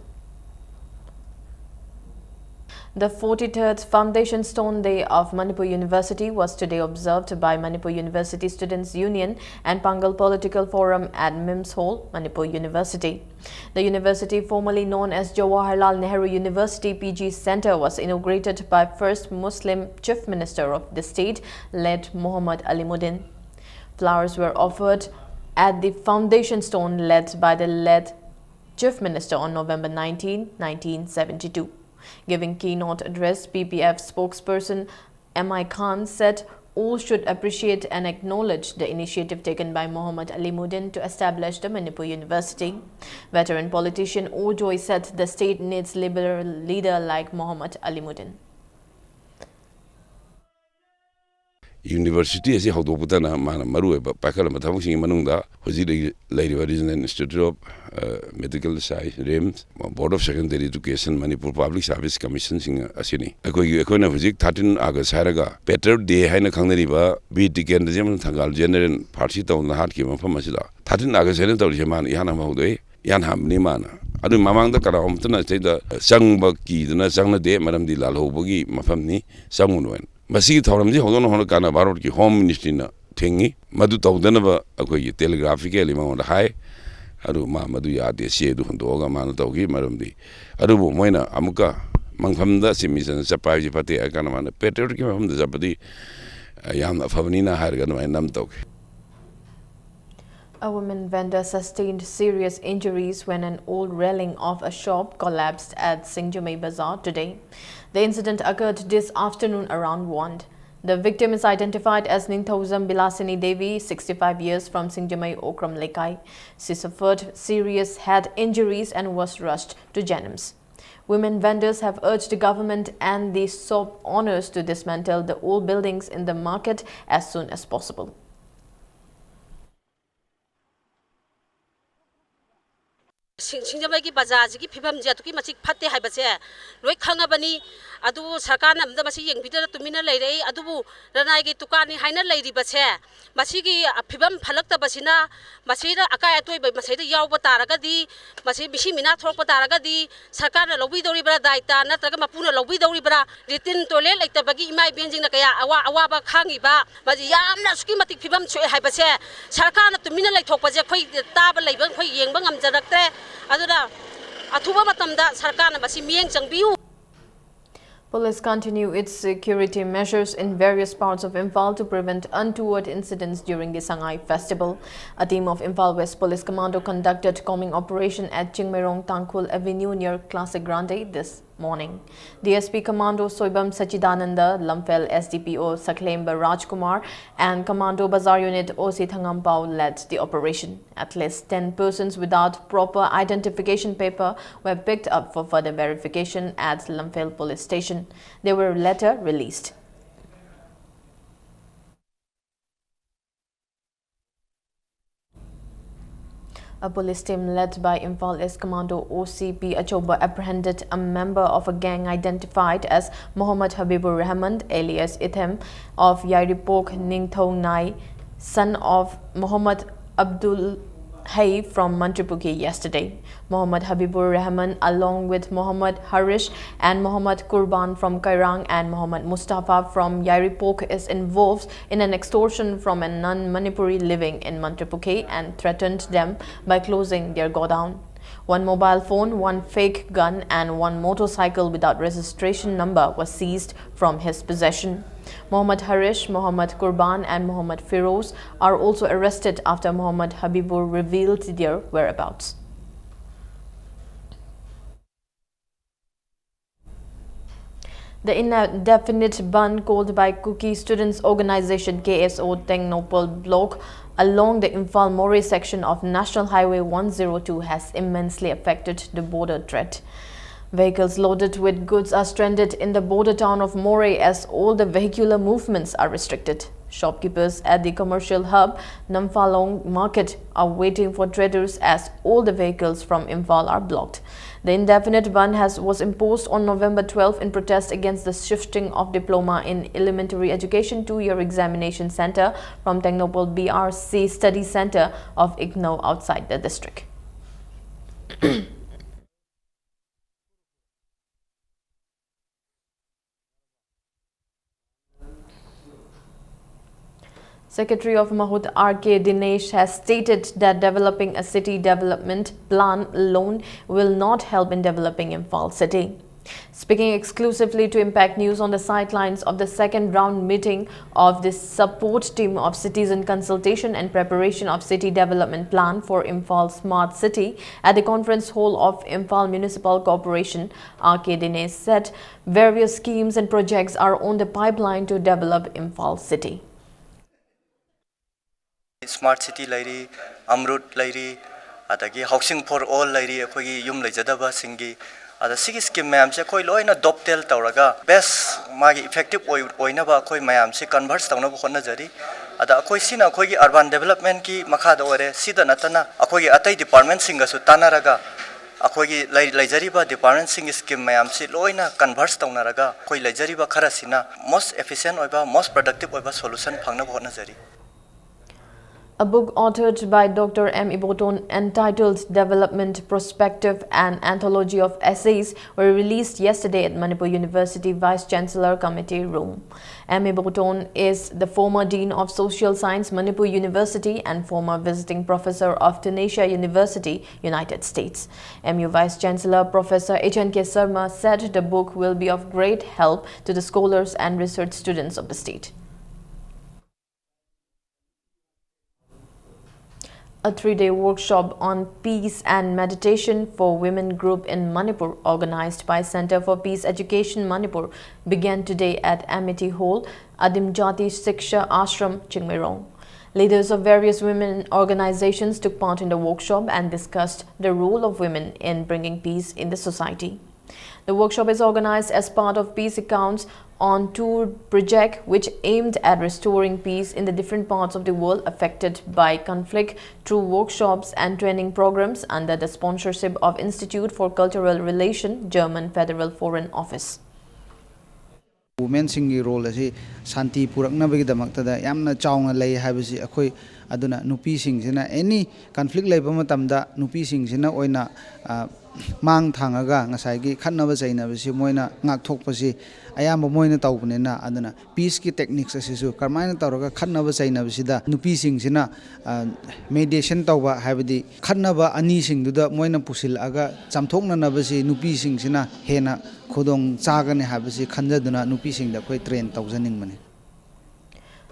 The forty-third Foundation Stone Day of Manipur University was today observed by Manipur University Students Union and Pangal Political Forum at MIMS Hall, Manipur University. The university, formerly known as Jawaharlal Nehru University P G Center, was inaugurated by first Muslim Chief Minister of the state, late Muhammad Alimuddin. Flowers were offered at the foundation stone laid by the late Chief Minister on November nineteen, nineteen seventy-two. Giving keynote address, P P F spokesperson M I Khan said All should appreciate and acknowledge the initiative taken by Muhammad Alimuddin to establish the Manipur University. Veteran politician Aw Joy said the state needs liberal leader like Muhammad Alimuddin. University ꯑꯁꯤ ꯍꯧꯗꯣꯛꯄꯗꯅ ꯃꯥꯅ ꯃꯔꯨꯑꯣꯏꯕ ꯄꯥꯏꯈꯠꯂꯝꯕ ꯊꯕꯛꯁꯤꯡꯒꯤ ꯃꯅꯨꯡꯗ ꯍꯧꯖꯤꯛ ꯂꯩꯔꯤꯕ Regional Institute of Medical Science, RIMS, Board of Secondary Education, Manipur Public Service Commission ꯁꯤꯡ ꯑꯁꯤꯅꯤ꯫ ꯑꯩꯈꯣꯏꯒꯤ, ꯑꯩꯈꯣꯏꯅ ꯍꯧꯖꯤꯛ thirteen August ꯍꯥꯏꯔꯒ Patriot Day ꯍꯥꯏꯅ ꯈꯪꯅꯔꯤꯕ ꯕꯤꯔ ꯇꯤꯀꯦꯟꯗ꯭ꯔꯖꯤꯠ ꯑꯃꯁꯨꯡ ꯊꯪꯒꯥꯜ ꯖꯦꯅꯔꯦꯜ ꯐꯥꯔꯁꯤ ꯇꯧꯗꯨꯅ ꯍꯥꯠꯈꯤꯕ ꯃꯐꯝ ꯑꯁꯤꯗ thirteen August ꯍꯥꯏꯅ ꯇꯧꯔꯤꯁꯦ ꯃꯥꯅ ꯏꯍꯥꯟ ꯍꯥꯟꯕ ꯍꯧꯗꯣꯛꯏ꯫ ꯏꯍꯥꯟ ꯍꯥꯟꯕꯅꯤ ꯃꯥꯅ꯫ ꯑꯗꯨꯒꯤ ꯃꯃꯥꯡꯗ ꯀꯅꯥꯒꯨꯝꯕꯇꯅ ꯁꯤꯗ ꯆꯪꯕ ꯀꯤꯗꯨꯅ ꯆꯪꯅꯗꯦ, ꯃꯔꯝꯗꯤ ꯂꯥꯜꯍꯧꯕꯒꯤ ꯃꯐꯝꯅꯤ, ꯆꯪꯉꯨꯅꯨ ꯍꯥꯏꯅ꯫ ꯃꯁꯤꯒꯤ ꯊꯧꯔꯝꯁꯤ ꯍꯧꯗꯣꯛꯅ ꯍꯣꯠꯅ ꯀꯥꯟꯗ ꯚꯥꯔꯠꯀꯤ Home Ministryꯅ ꯊꯤꯡꯉꯤ꯫ ꯃꯗꯨ ꯇꯧꯗꯅꯕ ꯑꯩꯈꯣꯏꯒꯤ telegraphically ꯃꯉꯣꯟꯗ ꯍꯥꯏ꯫ ꯑꯗꯨ ꯃꯥ ꯃꯗꯨ ꯌꯥꯗꯦ, ꯆꯦ ꯑꯗꯨ ꯍꯨꯟꯗꯣꯛꯑꯒ ꯃꯥꯅ ꯇꯧꯈꯤ꯫ ꯃꯔꯝꯗꯤ ꯑꯗꯨꯕꯨ ꯃꯣꯏꯅ ꯑꯃꯨꯛꯀ ꯃꯪꯐꯝꯗ ꯆꯤꯞ ꯃꯤꯅꯤꯁꯇꯔꯅ ꯆꯠꯄ ꯍꯥꯏꯕꯁꯤ ꯐꯠꯇꯦ ꯍꯥꯏꯔ ꯀꯥꯟꯗ ꯃꯥꯅ patriotꯀꯤ ꯃꯐꯝꯗ ꯆꯠꯄꯗꯤ ꯌꯥꯝꯅ ꯑꯐꯕꯅꯤꯅ ꯍꯥꯏꯔꯒ ꯑꯗꯨꯃꯥꯏꯅ ꯅꯝ ꯇꯧꯈꯤ꯫ A woman vendor sustained serious injuries when an old railing of a shop collapsed at Singjamei Bazaar today. The incident occurred this afternoon around one. The victim is identified as Ningthoujam Bilasini Devi, sixty-five years, from Singjamei Okram Lekai. She suffered serious head injuries and was rushed to JNIMS. Women vendors have urged the government and the shop owners to dismantle the old buildings in the market as soon as possible. ꯁꯤꯡꯖꯃꯩꯒꯤ ꯕꯖꯥꯔꯁꯤꯒꯤ ꯐꯤꯕꯝꯁꯦ ꯑꯗꯨꯛꯀꯤ ꯃꯇꯤꯛ ꯐꯠꯇꯦ ꯍꯥꯏꯕꯁꯦ ꯂꯣꯏ ꯈꯪꯉꯕꯅꯤ꯫ ꯑꯗꯨꯕꯨ ꯁꯔꯀꯥꯔꯅ ꯑꯝꯇ ꯃꯁꯤ ꯌꯦꯡꯕꯤꯗꯅ ꯇꯨꯃꯤꯟꯅ ꯂꯩꯔꯦ꯫ ꯑꯗꯨꯕꯨ ꯔꯅꯥꯏꯒꯤ ꯗꯨꯀꯥꯟꯅꯤ ꯍꯥꯏꯅ ꯂꯩꯔꯤꯕꯁꯦ, ꯃꯁꯤꯒꯤ ꯐꯤꯕꯝ ꯐꯠꯂꯛꯇꯕꯁꯤꯅ, ꯃꯁꯤꯗ ꯑꯀꯥꯏ ꯑꯇꯣꯏꯕ ꯃꯁꯤꯗ ꯌꯥꯎꯕ ꯇꯥꯔꯒꯗꯤ, ꯃꯁꯤ ꯃꯤꯁꯤ ꯃꯤꯅꯥ ꯊꯣꯛꯂꯛꯄ ꯇꯥꯔꯒꯗꯤ ꯁꯔꯀꯥꯔꯅ ꯂꯧꯕꯤꯗꯧꯔꯤꯕ꯭ꯔꯥ ꯗꯥꯏꯇ, ꯅꯠꯇ꯭ꯔꯒ ꯃꯄꯨꯅ ꯂꯧꯕꯤꯗꯧꯔꯤꯕ꯭ꯔꯥ? Latrine toilet ꯂꯩꯇꯕꯒꯤ ꯏꯃꯥ ꯏꯕꯦꯟꯁꯤꯡꯅ ꯀꯌꯥ ꯑꯋꯥ ꯑꯋꯥꯕ ꯈꯥꯡꯉꯤꯕ, ꯃꯁꯤ ꯌꯥꯝꯅ ꯑꯁꯨꯛꯀꯤ ꯃꯇꯤꯛ ꯐꯤꯕꯝ ꯁꯣꯛꯑꯦ ꯍꯥꯏꯕꯁꯦ ꯁꯔꯀꯥꯔꯅ ꯇꯨꯃꯤꯟꯅ ꯂꯩꯊꯣꯛꯄꯁꯦ ꯑꯩꯈꯣꯏ ꯇꯥꯕ ꯂꯩꯕ ꯑꯩꯈꯣꯏ ꯌꯦꯡꯕ ꯉꯝꯖꯔꯛꯇ꯭ꯔꯦ꯫ ꯑꯗꯨꯅ ꯑꯊꯨꯕ ꯃꯇꯝꯗ ꯁꯔꯀꯥꯔꯅ ꯃꯁꯤ ꯃꯤꯠꯌꯦꯡ ꯆꯪꯕꯤꯌꯨ꯫ Police continue its security measures in various parts of Imphal to prevent untoward incidents during the Sangai festival. A team of Imphal West Police Commando conducted combing operation at Chingmeirong Tangkhul Avenue near Classic Grande this morning. D S P Commando Soibam Sachidananda, Lamphel S D P O Saklemba Rajkumar, and Commando Bazar Unit O C Thangampao led the operation. At least ten persons without proper identification paper were picked up for further verification at Lamphel Police Station. They were later released. A police team led by Imphal East Commando O C P Achauba apprehended a member of a gang identified as Mohammad Habibur Rahman, alias Ithem, of Yairipok Ningthongnai, son of Mohammad Abdul Hay from Mantripuki yesterday. Mohammad Habibur Rahman, along with Mohammad Harish and Mohammad Kurban from Kairang and Mohammad Mustafa from Yairipok, is involved in an extortion from a non-Manipuri living in Mantripuki and threatened them by closing their godown. One mobile phone, one fake gun, and one motorcycle without registration number was seized from his possession. Mohammad Harish, Mohammad Kurban, and Mohammad Firoz are also arrested after Mohammad Habibur revealed their whereabouts. The indefinite bandh called by Kuki Students Organization, K S O, Tengnoupal block along the Imphal Moreh section of National Highway one zero two has immensely affected the border trade. Vehicles loaded with goods are stranded in the border town of Moreh as all the vehicular movements are restricted. Shopkeepers at the commercial hub Namfalong market are waiting for traders as all the vehicles from Imphal are blocked. The indefinite bandh has, was imposed on November twelfth in protest against the shifting of diploma in elementary education two-year examination center from Tengnoupal B R C Study Center of IGNOU outside the district. Secretary of MAHUD R K Dinesh has stated that developing a city development plan alone will not help in developing Imphal city. Speaking exclusively to Impact News on the sidelines of the second round meeting of the support team of citizen consultation and preparation of city development plan for Imphal Smart City at the conference hall of Imphal Municipal Corporation, R K Dinesh said various schemes and projects are on the pipeline to develop Imphal City. Smart City ꯂꯩꯔꯤ, ꯑꯃ꯭ꯔꯨꯠ ꯂꯩꯔꯤ, ꯑꯗꯒꯤ Housing for All ꯂꯩꯔꯤ, ꯑꯩꯈꯣꯏꯒꯤ ꯌꯨꯝ ꯂꯩꯖꯗꯕꯁꯤꯡꯒꯤ꯫ ꯑꯗ ꯁꯤꯒꯤ scheme ꯃꯌꯥꯝꯁꯦ ꯑꯩꯈꯣꯏ ꯂꯣꯏꯅ ꯗꯣꯞꯇꯦꯜ ꯇꯧꯔꯒ ꯕꯦꯁ ꯃꯥꯒꯤ ꯏꯐꯦꯛꯇꯤꯞ ꯑꯣꯏ ꯑꯣꯏꯅꯕ ꯑꯩꯈꯣꯏ ꯃꯌꯥꯝꯁꯦ ꯀꯟꯚꯔꯁ ꯇꯧꯅꯕ ꯍꯣꯠꯅꯖꯔꯤ꯫ ꯑꯗ ꯑꯩꯈꯣꯏ ꯁꯤꯅ ꯑꯩꯈꯣꯏꯒꯤ ꯑꯔꯕꯥꯟ ꯗꯦꯕꯂꯞꯃꯦꯟꯠꯀꯤ ꯃꯈꯥꯗ ꯑꯣꯏꯔꯦ꯫ ꯁꯤꯗ ꯅꯠꯇꯅ ꯑꯩꯈꯣꯏꯒꯤ ꯑꯇꯩ ꯗꯤꯄꯥꯔꯠꯃꯦꯟꯠꯁꯤꯡꯒꯁꯨ ꯇꯥꯟꯅꯔꯒ ꯑꯩꯈꯣꯏꯒꯤ ꯂꯩ ꯂꯩꯖꯔꯤꯕ ꯗꯤꯄꯥꯔꯠꯃꯦꯟꯠꯁꯤꯡꯒꯤ ꯁ꯭ꯀꯤꯝ ꯃꯌꯥꯝꯁꯤ ꯂꯣꯏꯅ ꯀꯟꯚꯔꯁ ꯇꯧꯅꯔꯒ ꯑꯩꯈꯣꯏ ꯂꯩꯖꯔꯤꯕ ꯈꯔꯁꯤꯅ ꯃꯣꯁ ꯑꯦꯐꯤꯁꯤꯌꯦꯟꯠ ꯑꯣꯏꯕ, ꯃꯣꯁ ꯄ꯭ꯔꯗꯛꯇꯤꯞ ꯑꯣꯏꯕ ꯁꯣꯂꯨꯁꯟ ꯐꯪꯅꯕ ꯍꯣꯠꯅꯖꯔꯤ꯫ A book authored by Doctor M Iboton entitled Development Perspective, an Anthology of Essays, were released yesterday at Manipur University Vice Chancellor Committee Room. M Iboton is the former Dean of Social Science, Manipur University, and former visiting professor of Tunisia University, United States. M U Vice Chancellor Professor H N K Sarma said the book will be of great help to the scholars and research students of the state. A three-day workshop on peace and meditation for women group in Manipur, organized by Center for Peace Education Manipur, began today at Amity Hall, Adim Jati Shiksha Ashram, Chingmeirong. Leaders of various women organizations took part in the workshop and discussed the role of women in bringing peace in the society. The workshop is organized as part of Peace Accounts on Tour project, which aimed at restoring peace in the different parts of the world affected by conflict through workshops and training programs under the sponsorship of Institute for Cultural Relation, German Federal Foreign Office. ꯋꯨꯃꯦꯟꯁꯤꯡꯒꯤ role ꯑꯁꯤ ꯁꯥꯟꯇꯤ ꯄꯨꯔꯛꯅꯕꯒꯤꯗꯃꯛꯇꯗ ꯌꯥꯝꯅ ꯆꯥꯎꯅ ꯂꯩ ꯍꯥꯏꯕꯁꯤ ꯑꯩꯈꯣꯏ ꯑꯗꯨꯅ ꯅꯨꯄꯤꯁꯤꯡꯁꯤꯅ ꯑꯦꯅꯤ conflict ꯂꯩꯕ ꯃꯇꯝꯗ ꯅꯨꯄꯤꯁꯤꯡꯁꯤꯅ ꯑꯣꯏꯅ, ꯑ, ꯃꯥꯡ ꯊꯥꯡꯉꯒ ꯉꯁꯥꯏꯒꯤ ꯈꯠꯅꯕ ꯆꯩꯅꯕꯁꯤ ꯃꯣꯏꯅ ꯉꯥꯛꯊꯣꯛꯄꯁꯤ ꯑꯌꯥꯝꯕ ꯃꯣꯏꯅ ꯇꯧꯕꯅꯤꯅ, ꯑꯗꯨꯅ ꯄꯤꯁꯀꯤ ꯇꯦꯛꯅꯤꯛꯁ ꯑꯁꯤꯁꯨ ꯀꯔꯝꯍꯥꯏꯅ ꯇꯧꯔꯒ ꯈꯠꯅꯕ ꯆꯩꯅꯕꯁꯤꯗ ꯅꯨꯄꯤꯁꯤꯡꯁꯤꯅ, ꯑ, ꯃꯦꯗꯤꯌꯦꯁꯟ ꯇꯧꯕ, ꯍꯥꯏꯕꯗꯤ ꯈꯠꯅꯕ ꯑꯅꯤꯁꯤꯡꯗꯨꯗ ꯃꯣꯏꯅ ꯄꯨꯁꯤꯜꯂꯛꯑꯒ ꯆꯥꯝꯊꯣꯛꯅꯅꯕꯁꯤ ꯅꯨꯄꯤꯁꯤꯡꯁꯤꯅ ꯍꯦꯟꯅ ꯈꯨꯗꯣꯡ ꯆꯥꯒꯅꯤ ꯍꯥꯏꯕꯁꯤ ꯈꯟꯖꯗꯨꯅ ꯅꯨꯄꯤꯁꯤꯡꯗ ꯑꯩꯈꯣꯏ train ꯇꯧꯖꯅꯤꯡꯕꯅꯤ꯫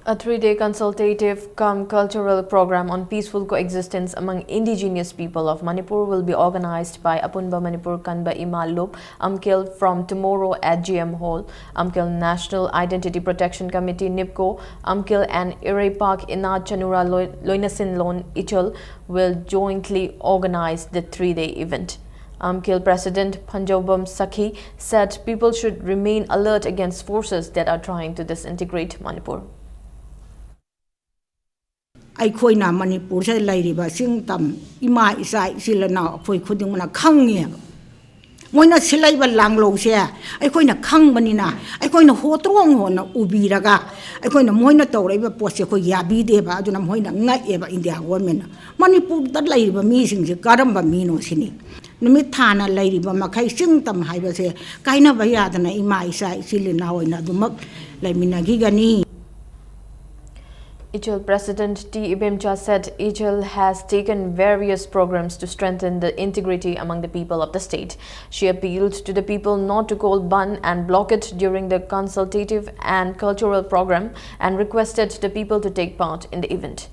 A three-day consultative cum cultural program on peaceful coexistence among indigenous people of Manipur will be organized by Apunba Manipur Kanba Ima Lup, Amkhel, from tomorrow at G M Hall, Amkhel. National Identity Protection Committee, NIPCO, Amkhel, and Iraipak Ina Chanura Loi-, Loinasin Lon Ichol will jointly organize the three-day event. Amkhel President Phanjaobam Sakhi said people should remain alert against forces that are trying to disintegrate Manipur. ꯑꯩꯈꯣꯏꯅ ꯃꯅꯤꯄꯨꯔꯁꯤꯗ ꯂꯩꯔꯤꯕ ꯆꯤꯡ ꯇꯝ ꯏꯃꯥ ꯏꯆꯥ ꯏꯆꯤꯜ ꯏꯅꯥꯎ ꯑꯩꯈꯣꯏ ꯈꯨꯗꯤꯡꯃꯛꯅ ꯈꯪꯉꯦꯕ꯫ ꯃꯣꯏꯅ ꯁꯤꯜꯂꯛꯏꯕ ꯂꯥꯡꯂꯧꯁꯦ ꯑꯩꯈꯣꯏꯅ ꯈꯪꯕꯅꯤꯅ, ꯑꯩꯈꯣꯏꯅ ꯍꯣꯇ꯭ꯔꯣꯡ ꯍꯣꯟꯅ ꯎꯕꯤꯔꯒ ꯑꯩꯈꯣꯏꯅ ꯃꯣꯏꯅ ꯇꯧꯔꯛꯏꯕ ꯄꯣꯠꯁꯦ ꯑꯩꯈꯣꯏ ꯌꯥꯕꯤꯗꯦꯕ꯫ ꯑꯗꯨꯅ ꯃꯣꯏꯅ ꯉꯛꯑꯦꯕ ꯏꯟꯗꯤꯌꯥ ꯒꯣꯔꯃꯦꯟꯅ꯫ ꯃꯅꯤꯄꯨꯔꯗ ꯂꯩꯔꯤꯕ ꯃꯤꯁꯤꯡꯁꯦ ꯀꯔꯝꯕ ꯃꯤꯅꯣ ꯁꯤꯅꯤ꯫ ꯅꯨꯃꯤꯠ ꯊꯥꯅ ꯂꯩꯔꯤꯕ ꯃꯈꯩ ꯆꯤꯡ ꯇꯝ ꯍꯥꯏꯕꯁꯦ ꯀꯥꯏꯅꯕ ꯌꯥꯗꯅ ꯏꯃꯥ ꯏꯆꯥ ꯏꯆꯤꯜ ꯏꯅꯥꯎ ꯑꯣꯏꯅ ꯑꯗꯨꯃꯛ ꯂꯩꯃꯤꯟꯅꯈꯤꯒꯅꯤ꯫ Ichol President T Ibemcha said Ichol has taken various programs to strengthen the integrity among the people of the state. She appealed to the people not to call bandh and blockade during the consultative and cultural program and requested the people to take part in the event.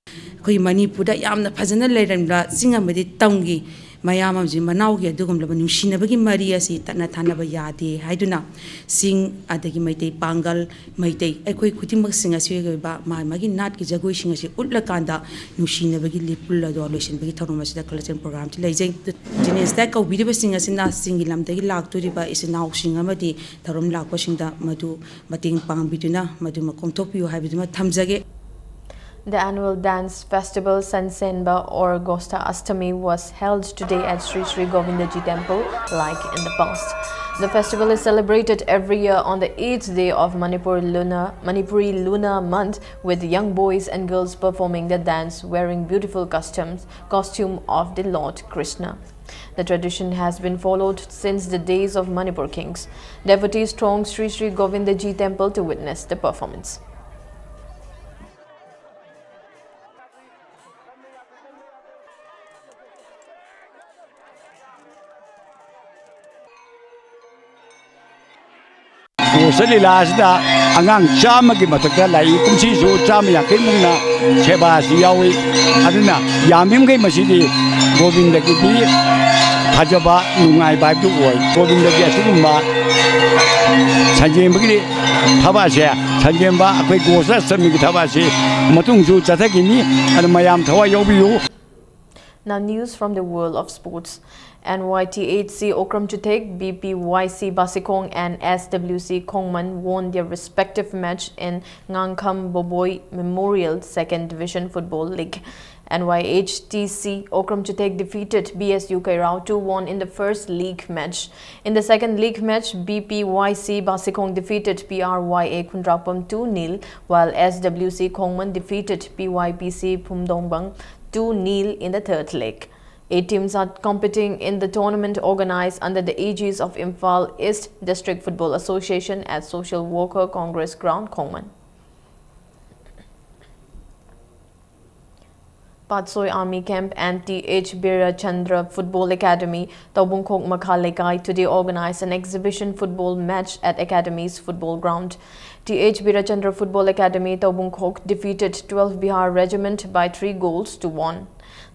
ꯑꯩꯈꯣꯏ ꯃꯅꯤꯄꯨꯔꯗ ꯌꯥꯝꯅ ꯐꯖꯅ ꯂꯩꯔꯝꯕ ꯆꯤꯡ ꯑꯃꯗꯤ ꯇꯝꯒꯤ ꯃꯌꯥꯝ ꯑꯃꯁꯤ ꯃꯅꯥꯎꯒꯤ ꯑꯗꯨꯒꯨꯝꯂꯕ ꯅꯨꯡꯁꯤꯅꯕꯒꯤ ꯃꯔꯤ ꯑꯁꯤ ꯇꯠꯅ ꯊꯥꯅꯕ ꯌꯥꯗꯦ ꯍꯥꯏꯗꯨꯅ, ꯆꯤꯡ ꯑꯗꯒꯤ ꯃꯩꯇꯩ ꯄꯥꯡꯒꯜ, ꯃꯩꯇꯩ ꯑꯩꯈꯣꯏ ꯈꯨꯗꯤꯡꯃꯛꯁꯤꯡ ꯑꯁꯤꯒꯤ ꯑꯣꯏꯕ ꯃꯥ ꯃꯥꯒꯤ ꯅꯥꯠꯀꯤ ꯖꯒꯣꯏꯁꯤꯡ ꯑꯁꯤ ꯎꯠꯂꯀꯥꯟꯗ ꯅꯨꯡꯁꯤꯅꯕꯒꯤ ꯂꯤꯄꯨꯜ ꯑꯗꯣ ꯂꯣꯏꯁꯤꯟꯕꯒꯤ ꯊꯧꯔꯝ ꯑꯁꯤꯗ ꯀꯜꯆꯔꯦꯜ ꯄ꯭ꯔꯣꯒ꯭ꯔꯥꯝꯁꯤ ꯂꯩꯖꯩ꯫ ꯖꯦꯅꯤꯁꯇ ꯀꯧꯕꯤꯔꯤꯕꯁꯤꯡ ꯑꯁꯤꯅ ꯆꯤꯡꯒꯤ ꯂꯝꯗꯒꯤ ꯂꯥꯛꯇꯣꯔꯤꯕ ꯏꯆꯤꯟ ꯏꯅꯥꯎꯁꯤꯡ ꯑꯃꯗꯤ ꯊꯧꯔꯝ ꯂꯥꯛꯄꯁꯤꯡꯗ ꯃꯗꯨ ꯃꯇꯦꯡ ꯄꯥꯡꯕꯤꯗꯨꯅ ꯃꯗꯨꯃ ꯀꯣꯝꯊꯣꯛꯄꯤꯌꯨ ꯍꯥꯏꯕꯗꯨꯃ ꯊꯝꯖꯒꯦ꯫ The annual dance festival Sansenba or Gosta Ashtami was held today at Sri Sri Govindaji Temple, like in the past. The festival is celebrated every year on the eighth day of Manipur lunar, Manipuri lunar month, with young boys and girls performing the dance wearing beautiful customs, costume of the Lord Krishna. The tradition has been followed since the days of Manipur kings. Devotees thronged Sri Sri Govindaji Temple to witness the performance. ꯀꯣꯁ ꯂꯤꯂꯥ ꯑꯁꯤꯗ ꯑꯉꯥꯡ ꯆꯥꯝꯃꯒꯤ ꯃꯊꯛꯇ ꯂꯥꯛꯏ꯫ ꯀꯨꯝꯁꯤꯁꯨ ꯆꯥꯝꯃ ꯌꯥꯡꯈꯩ ꯃꯨꯛꯅ ꯁꯦꯕꯥ ꯑꯁꯤ ꯌꯥꯎꯏ꯫ ꯑꯗꯨꯅ ꯌꯥꯝꯃꯤꯈꯩ ꯃꯁꯤꯗꯤ ꯒꯣꯕꯤꯟꯗꯒꯤꯗꯤ ꯊꯥꯖꯕ, ꯅꯨꯡꯉꯥꯏꯕ ꯍꯥꯏꯕꯗꯨ ꯑꯣꯏ꯫ ꯒꯣꯕꯤꯟꯗꯒꯤ ꯑꯁꯤꯒꯨꯝꯕ ꯁꯟꯖꯦꯟꯕꯒꯤ ꯊꯕꯛ ꯑꯁꯦ, ꯁꯟꯖꯦꯟꯕ ꯑꯩꯈꯣꯏ ꯒꯣꯁ ꯑꯁꯇꯃꯤꯒꯤ ꯊꯕꯛ ꯑꯁꯤ ꯃꯇꯨꯡꯁꯨ ꯆꯠꯊꯈꯤꯅꯤ꯫ ꯑꯗꯨ ꯃꯌꯥꯝ ꯊꯋꯥꯏ ꯌꯥꯎꯕꯤꯌꯨ꯫ Now, news from the world of sports. N Y T H C Okram Chuthek, B P Y C Basikhong, and S W C Khongman won their respective match in Ngangkham Boboi Memorial Second Division Football League. N Y H T C Okram Chuthek defeated B S U Kairao two one in the first league match. In the second league match, B P Y C Basikhong defeated P R Y A Khundrapam two nil, while S W C Khongman defeated P Y P C Phumdongbang two nil in the third leg. Eight teams are competing in the tournament organized under the aegis of Imphal East District Football Association at Social Worker Congress Ground, Khongman. Patsoi Army Camp and T H Birachandra Football Academy, Taubungkhok Makha Lekai, today organized an exhibition football match at Academy's football ground. T H Birachandra Football Academy, Taubungkhok, defeated twelve Bihar Regiment by three goals to one.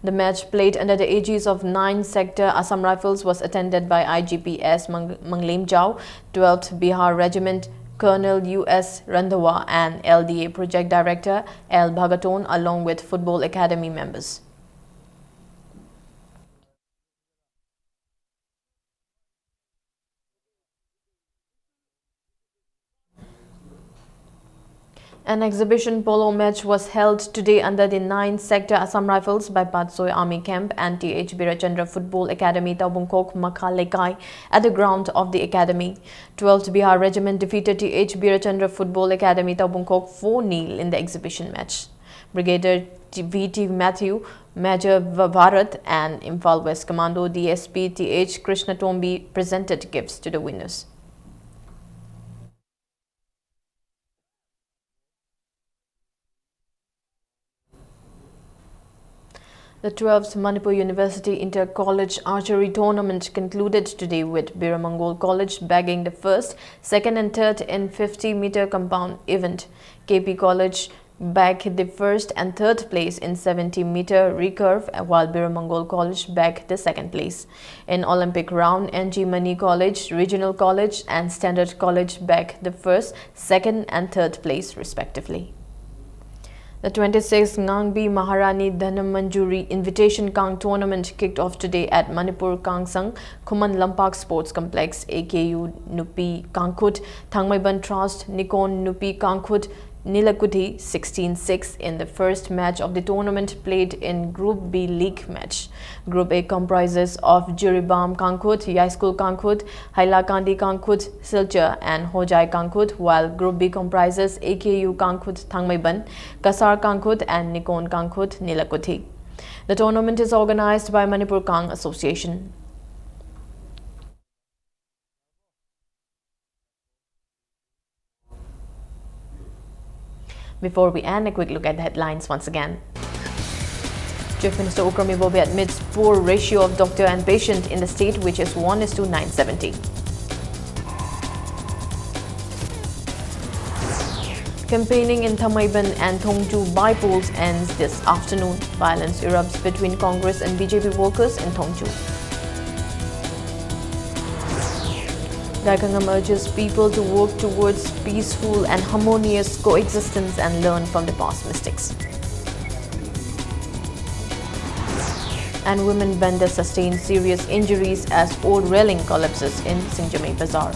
The match, played under the aegis of ninth Sector Assam Rifles, was attended by I G P S Mang- Manglim Jao, twelfth Bihar Regiment Colonel U S Randhawa, and L D A Project Director L Bhagaton, along with Football Academy members. An exhibition polo match was held today under the ninth Sector Assam Rifles by Patsoi Army Camp and T H Birachandra Football Academy, Taubungkhok Makha Lekai, at the ground of the academy. twelfth Bihar Regiment defeated T H Birachandra Football Academy, Taubungkhok, four nil in the exhibition match. Brigadier T-, V T Matthew, Major V-, Bharat, and Imphal West Commando D S P T H Krishna Tombi presented gifts to the winners. The twelfth Manipur University Inter-College Archery Tournament concluded today with Biramangol College bagging the first, second and third in fifty meter compound event. K P College bagged the first and third place in seventy meter recurve, while Biramangol College bagged the second place. In Olympic round, N G Mani College, Regional College and Standard College bagged the first, second and third place respectively. The twenty-sixth Ngangbi Maharani Dhanamanjuri Invitation Kang Tournament kicked off today at Manipur Kangsang Khuman Lampak Sports Complex, A K U Nupi Kangkhut, Thangmeiban Trust, Nikon Nupi Kangkhut, Nilakuthi sixteen six in the first match of the tournament played in Group B league match. Group A comprises of Jiribam Kangkhut, Yaiskul Kangkhut, Hailakandi Kangkhut, Silchar and Hojai Kangkhut, while Group B comprises A K U Kangkhut Thangmeiban, Kasar Kangkhut and Nikon Kangkhut Nilakuthi. The tournament is organized by Manipur Kang Association. Before we end, a quick look at the headlines once again. Chief Minister Ukram Ibobe admits poor ratio of doctor and patient in the state, which is one is to nine seventy. Campaigning in Thangmeiban and Thongju by polls ends this afternoon. Violence erupts between Congress and B J P workers in Thongju. Daikhangam urges people to work towards peaceful and harmonious coexistence and learn from the past mistakes. And women vendor sustains serious injuries as old railing collapses in Singjamei Bazaar.